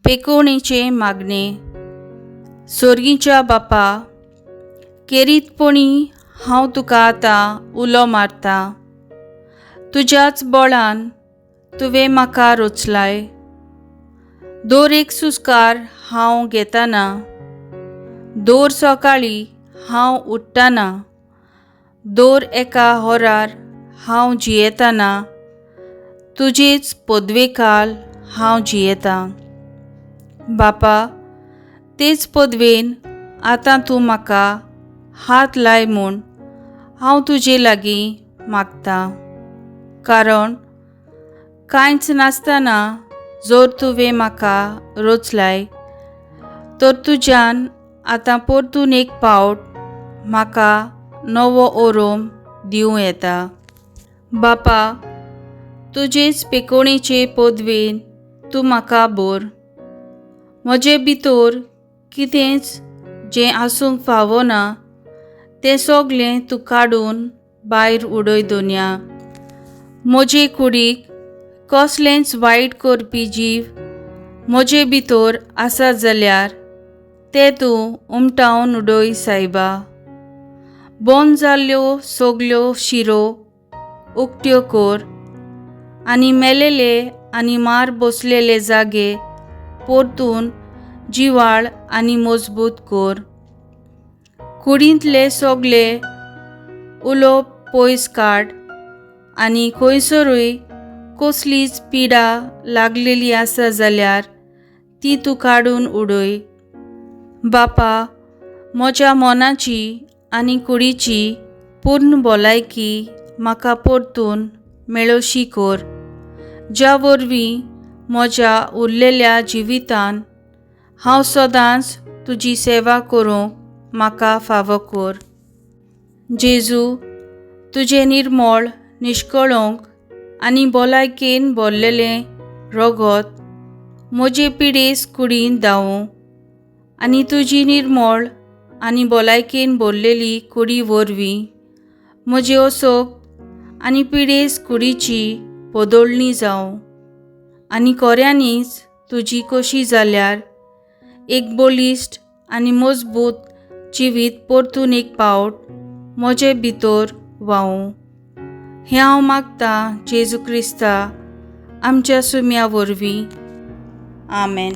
पेकोवणेचें मागणें. सोर्गीच्या बापा, केरीतपणी हांव तुका आतां उलो मारतां. तुज्याच बळान तुवें म्हाका रोचलाय. दर एक सुस्कार हांव घेताना, दर सकाळीं हांव उठ्ठना, दर एका होरार हांव जियेतना तुजेच पदवेखाल हांव जियेतां. बापा, तेच पदवेन आतां तूं म्हाका हात लाय म्हूण हांव तुजे लागीं मागतां. कारण कांयच नासतना जर तुवें म्हाका रोचलाय तर तुज्यान आतां परतून एक पावट म्हाका नवो ओरोम दिवं येता. बापा, तुजेच पेकोणेचे पदवेन तूं म्हाका भर. म्हजे भितर कितेंच जें आसूंक फावना तें सगलें तूं काडून भायर उडय दोनया. म्हजे कुडीक कसलेंच वायट करपी जीव म्हजे भितर आसा जाल्यार ते तूं उमटावन उडय सायबा. बंद जाल्ल्यो सगल्यो शिरो उक्त्यो कर आनी मेलेले आनी मार बसलेले जागे परतून जिवाळ आनी मजबूत कर. कुडींतले सगले उलोवप पयस काड आनी खंयसरूय कसलीच पिडा लागलेली आसा जाल्यार ती तूं काडून उडय. बापा, म्हज्या मनाची आनी कुडीची पूर्ण भलायकी म्हाका परतून मेळोशी कर, ज्या वरवीं म्हज्या उरलेल्या जिवितान हांव सदांच तुजी सेवा करूंक म्हाका फावो कर. जेजू, तुजें निर्मळ निश्कळोंक आनी भलायकेन भरलेलें रगत म्हजे पिडेस कुडीन धांवूं आनी तुजी निर्मळ आनी भलायकेन भरलेली कुडी वरवीं म्हजे असोक आनी पिडेस कुडीची बदलणी जावं आनी खऱ्यांनीच तुजी कशी जाल्यार एक बळिश्ट आनी मजबूत जिवीत परतून एक पावट म्हजे भितर व्हांवूं. हें हांव मागतां जेजू क्रिस्ता आमच्या सुम्या वरवीं. आमेन.